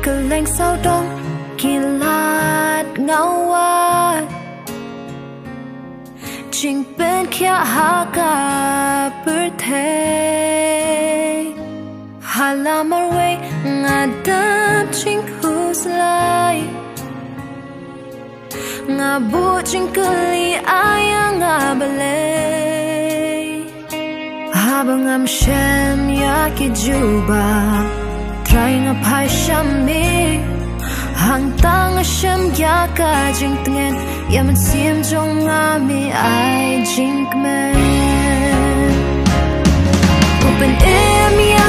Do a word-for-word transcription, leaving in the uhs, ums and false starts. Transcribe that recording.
Kylleng sawdong ki lad nga wad, jingpynkhiah ha ka pyrthei. Ha la marwei nga dap jingkhuslai, nga buh jingkylli, ai ïa nga balei. Haba ngam shem ïa ki jubab, Trai nga phai sha me. Hangta nga shem ïa ka jingtngen, ïa mynsiem jong nga me ai jingkmen. U pynim ïa